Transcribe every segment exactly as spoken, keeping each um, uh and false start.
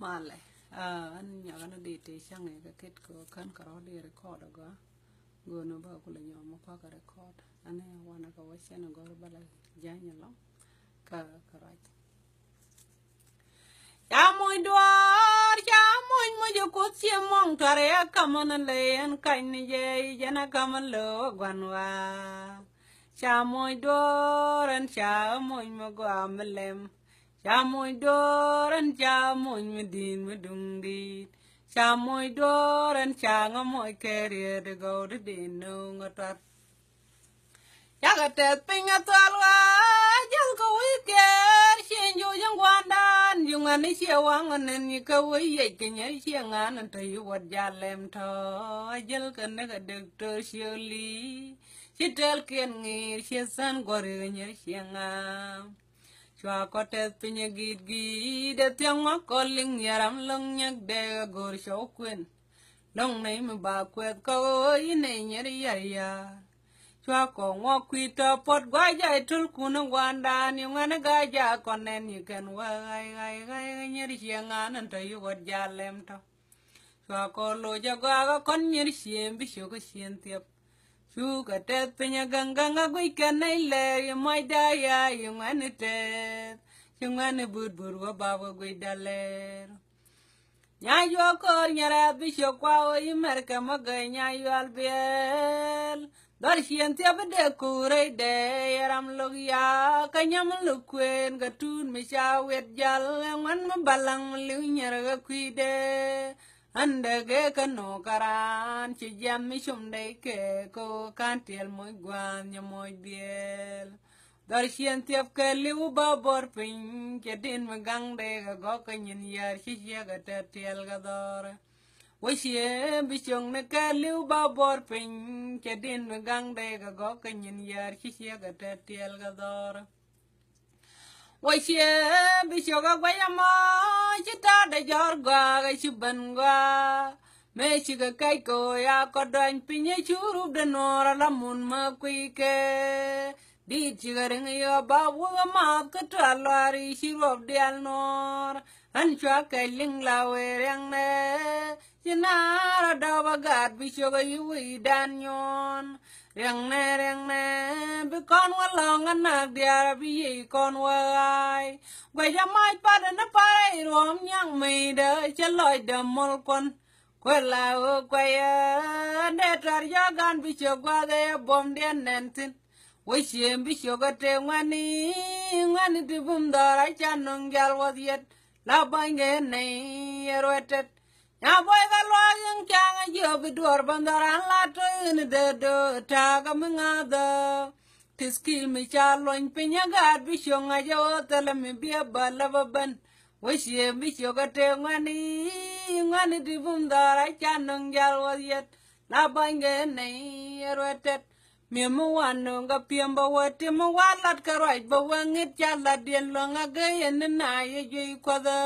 Malɛ, ah, an nyɔk an di ti caŋ kɛ kit kɛ kän kɛ rɔ di record agɔ. Gono ba kulɛ nyɔk mɔ kɔk kɛ record. An wanɛ kɛ wä cɛn agɔr bala jany alɔ. Ka, ka ruac. Ca moc duɔɔr, ca moc moc kuth ci mɔŋ tɔr ya kamän lɛ yɛn kany ni jɛ jɛn a kamän lɛ wä guan wa. Ca moc duɔɔr ɛn ca moc mi gɔaa mi lɛm. Ca moc duɔɔr ɛn ca moc mi di̱i̱t mi duŋ di̱i̱t. Ca moc duɔɔr ɛn ca ŋä moc kɛ riet gɔw di di̱i̱t no̱o̱ŋ ŋä tuar. Cakɛ tɛth piny ŋä thual wa, jäl kɛ wi̱i̱ kiɛɛr ci njuuc in gua̱a̱ndan. Ji̱ ŋuɛ̈ni ciɛ waŋ ɔ nɛn nyi kɛ wä yiec kɛ nyɛ ciɛ ŋa̱a̱n ɛn tɔ yi wät jal lɛm tɔ. Jäl kɛ ni kɛ dek to̱r ciöli ci tɛl kiɛn ŋi̱i̱r ciɛ thän guɔ̱ri kɛ nyɛ ciɛ ŋa̱a̱n. Cua kɔ tɛth piny ɛ gi̱i̱t gi̱i̱t ɛ thiäŋ ŋuak kɔ liŋ yɛ ram lo̱ŋ nyäk dɛɛk ɛ go̱o̱r cɔw kuën. Lo̱ŋ nɛy mi ba kuɛth kɔ ɣöö yi nɛy nyɛr yar yar. Cua kɔ ŋuak kui̱ tɔ puɔt gua̱c jay tulkun ɛ gua̱a̱ndan yi ŋuɛ̈ni ga̱a̱c jaak kɔn nɛn yi kɛn wä ɣay ɣay ɣay nyɛr ciɛ ŋa̱a̱n ɛn tɔ yi ɣɔt jaal lɛm tɔ. Cua kɔ loc agɔaa kɛ kɔn nyɛr cieŋ bi ciök kä cieŋ thiɛp. Cukɛ tɛth piny a gaŋ gaŋ a guic kɛ nɛy lɛɛr yi muɔcda ya yi ŋuɛ̈ni tɛth. Ci ŋuɛ̈ni but but wä bap kɛ guicda lɛɛr. Nya yuɔk ko̱r nyɛrɛ bi ciök kua ɣöö yi mɛrkɛ mä gäy nya yual biɛɛl. Dhɔr cieŋ thiɛp bi dee kuur rɛydɛ yɛ ram lo̱k ya kä nyam lo̱k kuëën kɛ tuut mi ca wiɛt jal ɛ ŋuɛ̈n mi balaŋ mi li̱w nyɛrɛ kɛ kui̱dɛ. Än dee gee kä no̱o̱k kä raan ci jiam mi cum dee kɛ ko̱ ka̱n tiɛl moc gua̱a̱n nyɛ moc biɛɛl. Dhɔr cieŋ thiɛp kɛ li̱w ba bɔr piny cɛ din mi gaŋ dee kɛ gɔk kä nyin yär ci ciek kɛ tɛt tiɛl kɛ dhɔr. Wä cieŋ bi cioŋ ni kɛ li̱w ba bɔr piny cɛ din mi gaŋ dee kɛ gɔk kä nyin yär ci ciek kɛ tɛt tiɛl kɛ dhɔr. Wä ciɛ bi ciök a guɛc amɔ ci ta̱a̱dɛ jɔ̱ɔ̱r gɔaa kɛ ci ben gɔaa. Mëë cikɛ kɛc kɛ ɣöö ya kɔ dɔ̱ny piny ɛ cu rupdɛ nuɔɔr ala mun mä kui̱ kɛ. Diit cikɛ riŋ yɔ ba wä ɣä maath kä tɔ̱ a lɔaar i̱ ci ruɔp diaal nuɔɔr. Ɣän cua kɛc liŋ la wëë riɛŋnɛ. Ci naar a dɔɔp a gaat bi ciök a yi wi̱i̱dan nyuɔ̱ɔ̱n. Riɛŋnɛ riɛŋnɛ bi kɔn wä lɔ̱ŋ a nak diaar a bi yiëë kɔn wä ɣaay. Guɛc a mac patdä ni parɛ i̱ ruɔ̱ɔ̱m nyaŋ mɛydä cä lɔcdä mɔl kuɔn. Kuɛ la ɣöö kuɛ yɛ dee tuar jɔ̱ɔ̱k gan bi ciök gua̱a̱th ɛ buɔ̱mdiɛn nɛn thi̱n. Wä cieŋ bi ciök a tëë ŋuɛ̈ni ŋuɛ̈ni ti bum dhɔr a ca nöŋ jal wäth yɛt. La buɔ̱nykɛ nɛy ɛ ruɛtɛt. Nya buɔy kä luaak in ca̱ŋ a jiɔp bi duɔ̱ɔ̱r bä nhɔran la to̱ in dee do̱ ta̱a̱ kä mi ŋa̱thä. Ti scheme ca luɔny piny a gaat bi cio̱ŋ a jɛ ɣöö thilɛ mi bi a bä lä bä ben. Wä cieŋ bi ciök a tëë ŋuɛ̈ni ŋuɛ̈ni ti bum dhɔr a ca nöŋ jal wäth yɛt. La buɔ̱nykɛ nɛy ɛ ruɛtɛt. Mi̱em mi wan nööŋ kɛ pi̱em bä wä ti mi wa lat kɛ ruac bä wä ŋi̱t ca lat diɛn luäŋ a gee yɛn ni na yɛ juey kuäthä.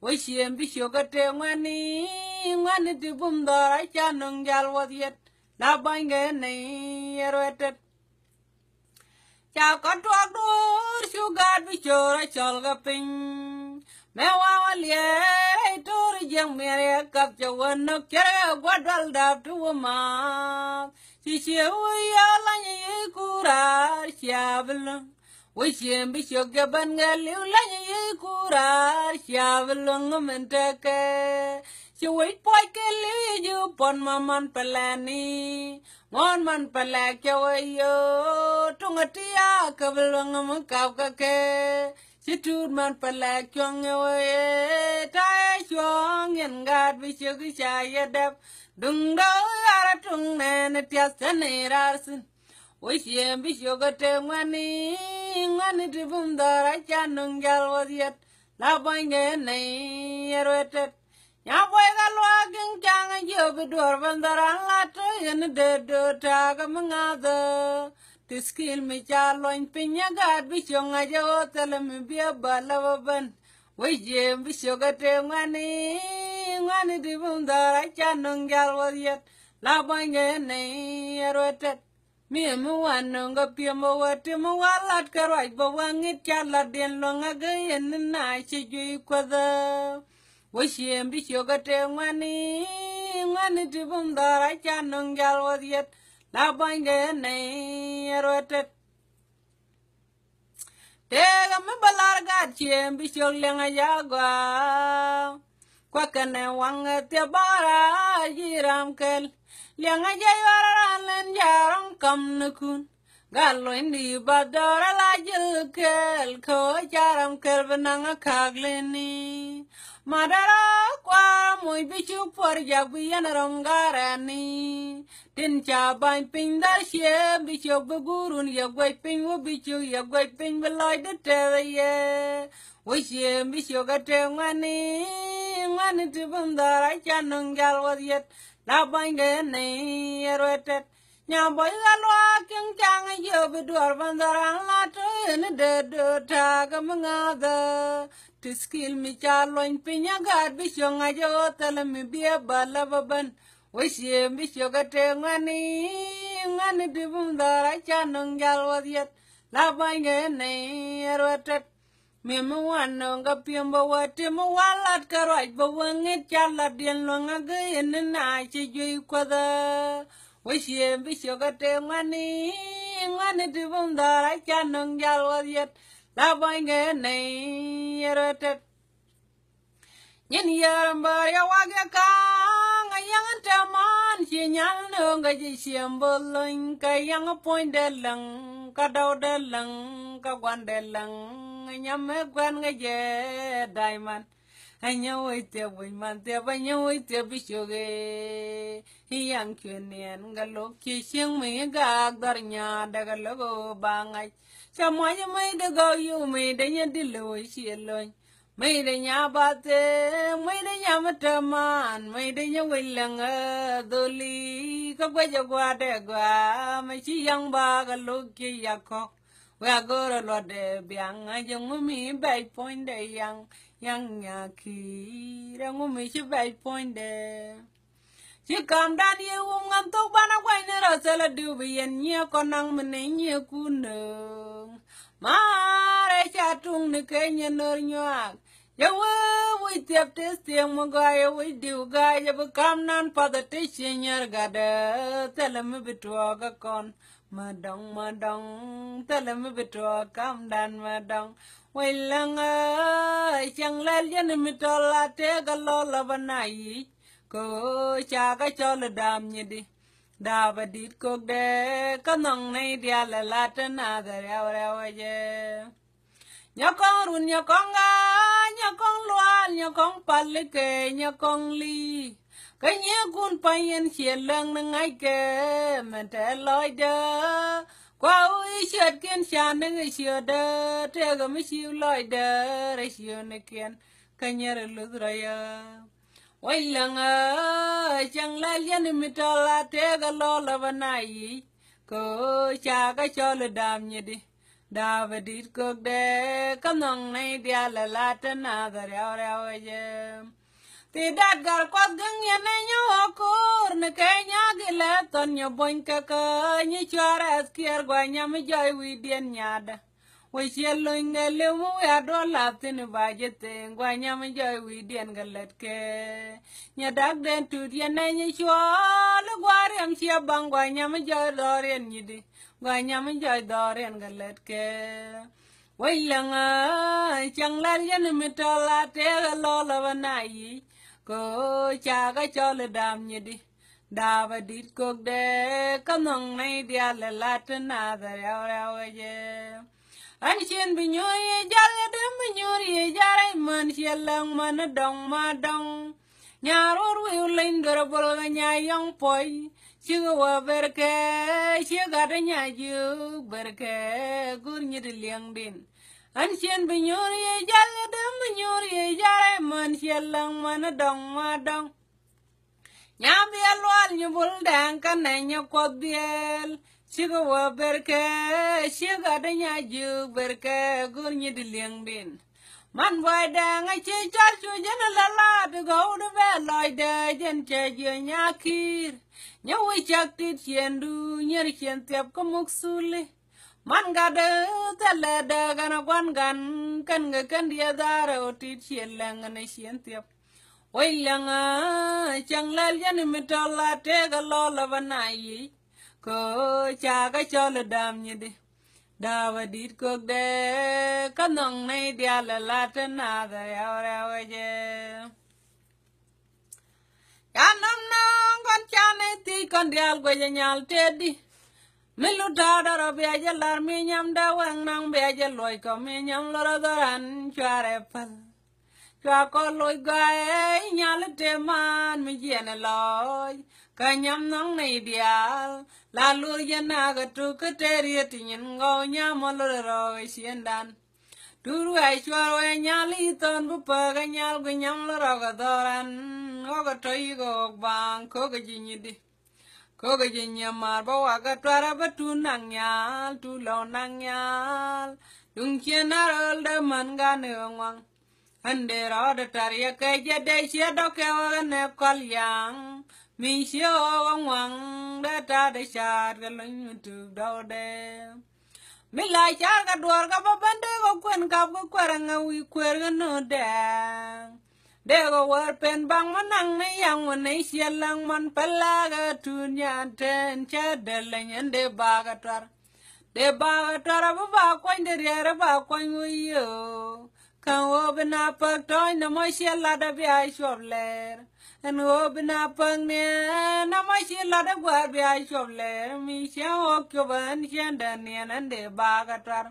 Wä cieŋ bi ciök kä tëë ŋuɛ̈ni ŋuɛ̈ni ti bum dhɔr a ca nöŋ jal wäth yɛt. La buɔ̱nykɛ nɛy ɛ ruɛtɛt. Ca kɔ tuɔɔk duɔ̱ɔ̱r cu gaat bi co̱o̱r a cɔl kɛ piny. Mɛ wa̱a̱ wä liɛɛr ɛ i̱ to̱o̱r i̱ jiäk miɛɛr yɛ kap cɛ wä no̱k cɛ rɛ gua̱ dual dap ti wä maath. Ci cië wä yɔ lany i̱ kuuraar cia bi luäŋ. Wä cieŋ bi ciök jɛ ben ŋɛl li̱w lany i̱ kuuraar cia bi luäŋ min tekɛ. Ci wec puɔc kɛ li̱w i̱ ji̱ puɔ̱n ma man pɛlɛni. Ŋuɔ̱n man pɛlɛk cɛ wä yio̱o̱ tuŋä ti a käp luäŋä mi kap kä kɛ. Ci tuut man pɛlɛk cuɔ̱ŋ yɛ wä yee ta̱yɛ cuɔ̱ŋ yɛn gaat bi ciök i̱ ca yɛ dɛp. Duŋdä ɣaarä tuŋ nɛɛni tiath cä nɛy raar thi̱n. Wä cieŋ bi ciök kä tëë ŋuɛ̈ni ŋuɛ̈ni ti bum dhɔr a ca nuŋ jal wäth yɛt. La buɔ̱nykɛ nɛy yɛ ruɛtɛt. Nya buɔy kä luaak in ca̱ŋ a jiöp bi duɔ̱ɔ̱r bä nhɔran la to̱ yɛn dee do̱ ta̱a̱ kä mi ŋa̱thä. Ti scheme mi ca luɔny piny a gaat bi cio̱ŋ a jɛ ɣöö thilɛ mi bi a bä lä bä ben. Wec jiëëm bi ciök a tëë ŋuɛ̈ni ŋuɛ̈ni ti bum dhɔr a ca nuŋ jal wäth yɛt. La buɔ̱nykɛ nɛy yɛ ruɛtɛt. Mi mi wa nöŋ kɛ pi̱em bä wä ti mi wa lat kɛ ruac bä wä ŋi̱t ca lat diɛn luäŋ a gee yɛn ni na ci juey kuäthä. Wä ciem bi ciök kä tëë ŋuɛ̈ni, ŋuɛ̈ni ti bum dhɔr a ca nöŋ jal wä dhiet. La buany kɛ nɛy ɛ ruet tet. Tëëkɛ mi bä lar gat ciem bi ciök liɛŋ a jal gɔaa. Kuɛ kɛnɛ waŋ ɛ thiɛ bɔra ji̱ ram kɛl. Liɛŋ a jɛ yuɔr ran lɛn ja̱ rɔ̱ŋ kam ni kun. Gal luɔ̱nydi ba dɔr ala ji̱ kɛl kɛ ɣöö ca ram kɛl bi naŋ a ka̱a̱k leni. Ma dara kua̱r moc bi cuk puɔr jak bi yɛn rɔ̱ŋ garɛni. Tin ca ba̱ny piny dhal ciem bi ciök bi guurun yɛ guɛc piny wä bi ciök yɛ guɛc piny bi lɔcdä tɛth yɛ. Wä ciem bi ciök a tëë ŋuɛ̈ni, ŋuɛ̈ni ti bi dhɔr a ca nöŋ jal wä dhiet. La buany kɛ nɛy ɛ ruet tet. Nyam buɔy ɣä luaak cieŋ caŋ jiö bi duɔr ban dhɔran la tö yeni dee döö ta̱a̱ kɛ mi ŋa̱thä. Ti skill mi ca luɔny piny a gaat bi cioŋ a jɛ ɣöö thilɛ mi biɛ bä lä bä ben. Wä ciem bi ciök a tëë ŋuɛ̈ni, ŋuɛ̈ni ti bum dhɔr a ca nöŋ jal wä dhiet. La buany kɛ nɛy ɛ ruet tet. Mi mi wan nöŋ kä pi̱em bä wä ti mi wan lat kä ruac bä wä ŋi̱t ca lat diɛn luäŋ a gee ni na ci juey kuäthä. Wä ciem bi ciök a tëë ŋuɛ̈ni, ŋuɛ̈ni ti bum dhɔr a ca nöŋ jal wä dhiet. La buany kɛ nɛy ɛ ruet tet. Nyin yɛr mbär ya wak ya ka̱a̱ŋ a yäŋ in te man ci nyal nööŋ kɛ ji̱ ciem bo̱l lony kɛ yäŋ puɔ̱nydɛ läŋ kɛ dɔwdɛ läŋ kɛ gua̱ndɛ läŋ. Nyam mɛ guɛn kɛ jɛ diamond. A nyɛ wec thiɛ wec man thiɛ bä nyɛ wec thiɛ bi cio̱k ëë. I̱ yaŋ cuɛ niɛn kɛ lo̱k ci cieŋ mi i̱ gaak dhɔr nyaadɛ kɛ lo̱k ɣöö ba ŋa̱c. Cɛ muac i̱ mec dee gɔw yio̱w mec dee nyɛ di̱l ɣöö ci lony. Mec dee nya ba thee mec dee nya mi te man mec dee nyɛ wec läŋ ɛ dholi. Kä guɛc ɛ gua̱a̱dɛ gua̱a̱ mɛ ci yaŋ ba kɛ lo̱k ci yak kɔk. Wek a go̱o̱rä luɔtdɛ biaŋ a jɛ ŋumi bɛc puɔ̱nydɛ yaŋ. Yaŋ nyakir a ŋumi ci bɛc puɔ̱nydɛ. Ci kamdan yɛ wum ŋän thok banɛ gua̱cni rɔ thilɛ diw bi yɛn nyiɛ kɔn naŋ mi ni nyiɛ kun nööŋ. Maarɛ ca tuŋ ni keny yɛ nör nyuak. Yɛ wee wi̱c thiɛp teth thieŋ mi gɔaa yɛ wi̱c diw ga̱a̱c yɛ bi kamdan path ɛ tec ci nyɛr gatdɛ. Thilɛ mi bi tuɔɔk ɛ kɔn. Madɔŋ madɔŋ thilɛ mi bi tuɔɔk kamdan madɔŋ. Wec läŋä cäŋ lɛl jɛn mi tɔl a tëëk a lɔl a bä na yic. Kɛ ɣöö ca kɛ cɔl i̱ da̱a̱m nyidi da̱a̱p a di̱t kökdɛ. Kä nhɔŋ nɛy diaal ɛ la̱t te naath ɛ riaw riaw ɛ jɛ. Nyɔkɔŋ run nyɔkɔŋ gaa nyɔkɔŋ luaal nyɔkɔŋ pal ikɛ nyɔkɔŋ li. Kä nyiekun pa̱ny yɛn ciɛ läŋ ni ŋa̱ckɛ mɛn tɛ lɔcdä. Kua wi̱i̱ ciötkiɛn ca ni ŋäc ciötdä. Tëëkɛ mi ci lɔcdä rɛy ciötnikiɛn kä nyɛr iluth rɔyä. Wec läŋä cäŋ lɛl yɛn mi tɔl a tëëkɛ lɔl ɛ bä na yic. Kɛ ɣöö ca kɛ cɔl i̱ da̱a̱m nyidi. Da̱a̱p ɛ di̱t kökdɛ kä nhɔŋ nɛy diaal ɛ la̱t te naath ɛ riaw riaw ɛ jɛ. Ti dat gar kuath gäŋ yɛn ɛ nyɔ ɣɔ̱ ko̱o̱r ni kɛ nyaak ilɛ thɔn nyɔ buɔ̱ny kɛ kä nyi cuaar ɛth kiɛɛr gua̱ nyam i̱ jɔy wi̱i̱diɛn nyaadä. Wä ciɛ lony kɛ liw mi wiaa duɔl lath thi̱n i̱ ba ji̱ thi̱n gua̱ nyam i̱ jɔy wi̱i̱diɛn kɛ lät kɛ. Nyɛ dak den tut yɛn nɛny i̱ cuɔɔl i̱ gua̱ riɛm ciɛ baŋ gua̱ nyam i̱ jɔy dhɔriɛn nyi̱di. Gua̱ nyam i̱ jɔy dhɔriɛn kɛ lät kɛ. Wec läŋä cäŋ lɛl yɛn i̱ mi tɔl a tëëk ɛ lɔl ɛ bä na yic. Kɛ ɣöö ca kɛ cɔl i̱ da̱a̱m nyi̱di. Da̱a̱p ɛ di̱t kökdɛ kä nhɔŋ nɛy diaal ɛ la̱t te naath ɛ riaw riaw ɛ jɛ. Ɛn cien bi nyuur yiëë jal kɛ dee mi nyuur yiëë jal rɛy män ciɛ läŋ män i̱ dɔŋ ma dɔŋ. Nyaar wä rui̱w leny duer ɛ bol kɛ nya yɔŋ puɔy. Cikɛ wä ber kɛ ciek gat ɛ nya jiök ber kɛ go̱r nyit i̱ liɛŋdin. Ɛn cien bi nyuur yiëë jal kɛ dee mi nyuur yiëë jal rɛy män ciɛ läŋ män i̱ dɔŋ ma dɔŋ. Nyam biɛl lual nyi bul dɛŋ kä nɛny nyɛ kuɔth biɛl. Cikɛ wä ber kɛ ciek gat ɛ nya jiök ber kɛ go̱r nyit i̱ liɛŋdin. Man buay dɛŋ a ci cɔl cu jɛn a la laat i̱ gɔw di bɛ lɔcdɛ jɛn cɛ jiö nyakir. Nyɛ wi̱c cak tit ciëndu nyier ciën thiɛp kä muk thuli. Man gatdä thilɛ dääk ɛn a gua̱n gan kɛn kɛ kɛn diɛ dhaarɛ ɣöö tit ciɛ läŋ ɛn a ciɛn thiɛp. Wec liaŋä cäŋ lɛl jɛn mi tɔl a tëëk a lɔl a bä na yic. Kö ca kɛ cɔl ɛ dam nyi di dap a di̱t kök dee kä nhɔŋ nɛy diaal ɛ lat te naath ɛ rɛw rɛw ɛ jɛ. Ca nɔm nɔŋ kɔn ca nɛy thiec kɔn diaal guɛc ɛ nyal tëëdi. Mi lut ta̱a̱ dɔrɔ bia jɛ lar mi nyam dee wɛŋ naŋ bia jɛ luɔc kɔ mi nyam lorɔ dhɔran cuarɛ päl. Cua kɔ loc gɔaaɛ i̱ nyal i̱ tëë maan mi jiɛn ɛ lɔɔc. Kä nyam nhɔŋ nɛy diaal la lur jɛ nakä tuk kä tëë riet ti nyin ŋɔw nyam ɔ lor ɛ rɔɔk ɛ ciëndan. Tur wɛɛ cuɔr wɛɛ nyal i̱ thɔn bi päk ɛ nyal gui nyam lor ɔk ɛ dhɔran. Ɣɔk ɛ tɔ̱ yik ɛ ɣɔk baaŋ ko̱k ɛ ji̱ nyidi. Ko̱k ɛ ji̱ nyiɛ maar bä wakä tuarä bä tu naŋ nyal tu lɔw naŋ nyal. Duŋ ciɛ na röl dee män gan ɛ ŋuaŋ. Än dee rɔɔdɛ tar yɛ kɛ jɛ dee ciɛ dɔk kɛ wä kɛ nɛ kɔl yaŋ. Mi ciɛ ɣɔɔ wä ŋuaŋ dee ta̱a̱ dee ca̱a̱t kɛ luny mi tuk dɔwdɛ. Mi la ca̱a̱t kɛ duɔɔr kɛ bä ben dee kɛ kuɛn kap kɛ kuɛrɛ ŋɛ wi̱i̱ kueer kɛ no̱o̱dɛ. Dee kɛ wär pen baŋ mɔ naŋ ni yaŋ wä ni ciɛ läŋ mɔn pälä kɛ tuun nyan tɛn cɛ dee leny ɛn dee bakɛ tuar. Dee bakɛ tuar a bä ba kuany dee riɛɛr a ba kuany wä yio̱o̱. Kä ɣöö bi na päk tɔ̱ɔ̱ny nɔmɔ ciɛ lat a bia cuɔp lɛɛr. Ɛn ɣöö bi na päk niɛn nɔmɔ ciɛ lat a gua̱a̱r bia cuɔp lɛɛr mi ciɛ ɣɔk cuɔp ɛn ciɛn dee niɛn ɛn dee bakɛ tuar.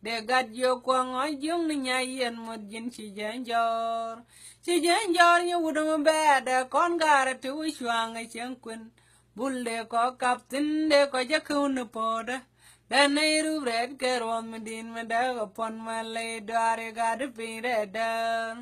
Dee gat jiök kuɔŋ ɔ jiöŋ ni nya yɛn mot ji̱n ci jɛ jɔɔr. Ci jɛ jɔɔr nyɛ wut mi bɛɛdɛ kɔn gaarɛ ti wi̱c cua̱a̱ŋ ɛ cieŋ kuën. Bul dee kɔ kap thi̱n dee kɔ jɛ käw ni po̱o̱dä. Dee nɛy rup rɛɛt kɛ ruɔth mi di̱i̱n mi dee kɛ puɔ̱n mɛ ley dɔaar i̱ gat i̱ piny rɛɛt däär.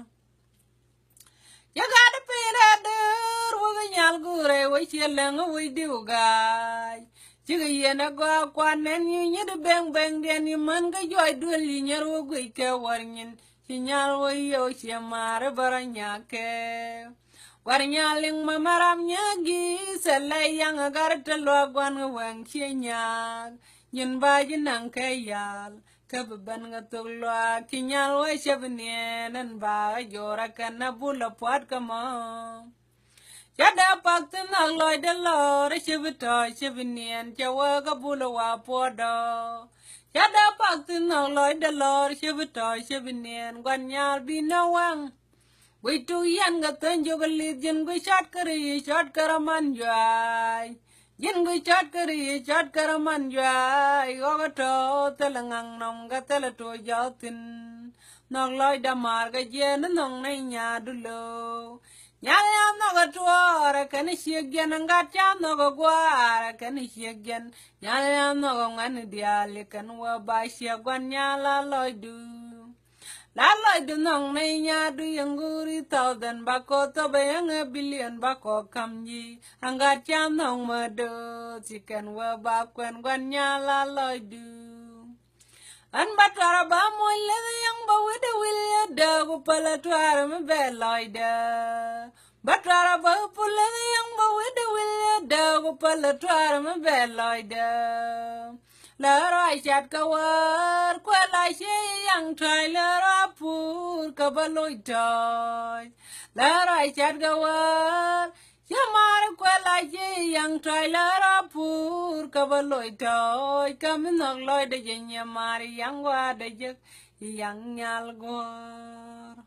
Cä gat i̱ piny rɛɛt däär wä kɛ nyal guurɛ wä ciɛ läŋ wä wec diw ga̱a̱c. Cikɛ yɛn ɛ gɔaa kuan nɛn yi nyit i̱ bɛŋ bɛŋdiɛn yi män kä juɔc duël yi nyɛr wä guic kɛ wär nyin. Ci nyal wä yio̱w ciɛ ma̱a̱r i̱ bä rɔ nyakɛ. Gua̱r nyal liŋ ma maram nyääk gi̱i̱th ɛ lɛy yaŋ ɛ gat i̱ te luaak gua̱n kɛ wɛŋ ciɛ nyaak. Nyin ba ji̱ naŋ kɛ yal. Kä bi ben kɛ thok luaak ci nyal wä cɛ bi niɛɛn ɛn ba ɣä jo̱o̱r ɛ kɛn ɛ bul ɛ pua̱t kä mɔ. Cä dee pak thi̱n nhɔk lɔcdɛ lɔr cä bi tɔ̱ɔ̱c cä bi niɛɛn cɛ wä kä bul ɛ wa puɔ̱t dɔ̱. Cä dee pak thi̱n nhɔk lɔcdɛ lɔr cä bi tɔ̱ɔ̱c cä bi niɛɛn gua̱n nyal bi nä wɛŋ. Guic tuk yɛn kɛ thöny jiök ɛ li̱th ji̱n guic cɔt kä ri cɔt kä rɔ man jua̱a̱c. Ji̱n guic cɔt kä ri cɔt kä rɔ man jua̱a̱c ɣɔk ɛ tɔ̱ thilɛ ŋa̱ŋ nɔm kɛ thilɛ to̱ jɔ̱ɔ̱th thi̱n. Nhɔk lɔcdä ma̱a̱r kɛ jiɛɛn ni nhɔk nɛy nyaadu lo̱o̱. Nyal ya nhɔk ɛ tuɔɔr ɛ kɛn ciek jiɛn ɛ ŋa̱t ca nhɔk ɛ gua̱a̱r ɛ kɛn ciek jiɛn. Nyal ya nhɔk ɛ ŋuɛ̈ni diaal ɛ kɛn wä ba ciek gua̱n nyal a lɔcdu. La lɔcdu nhɔk nɛy nyaadu yɛn go̱o̱ri thousand ba kɔ thop ɛ yɛn ɛ billion ba kɔ ka̱m ji̱. Aŋgat ca nhɔk mä dööth ci kɛn wä ba kuɛn gua̱n nyal la lɔcdu. Ɣän ba tuarä ba moc leth yɛn ba wi̱cdɛ wi̱l yɛ dääk ku pälä tuarä mi bɛ lɔcdä. Ba tuarä ba pul leth yɛn ba wi̱cdɛ wi̱l yɛ dääk ku pälä tuarä mi bɛ lɔcdä. Lä ruac cat kä wäär kuɛ la ci yaŋ tua̱c lä ruac pur kä bä loc tɔ̱ɔ̱c. Lä ruac cat kä wäär ci maar kuɛ la ci yaŋ tua̱c lä ruac pur kä bä loc tɔ̱ɔ̱c kä mi nhɔk lɔcdä jɛ nyiɛ maar yaŋ gua̱a̱dä jek yaŋ nyal guɔ̱ɔ̱r.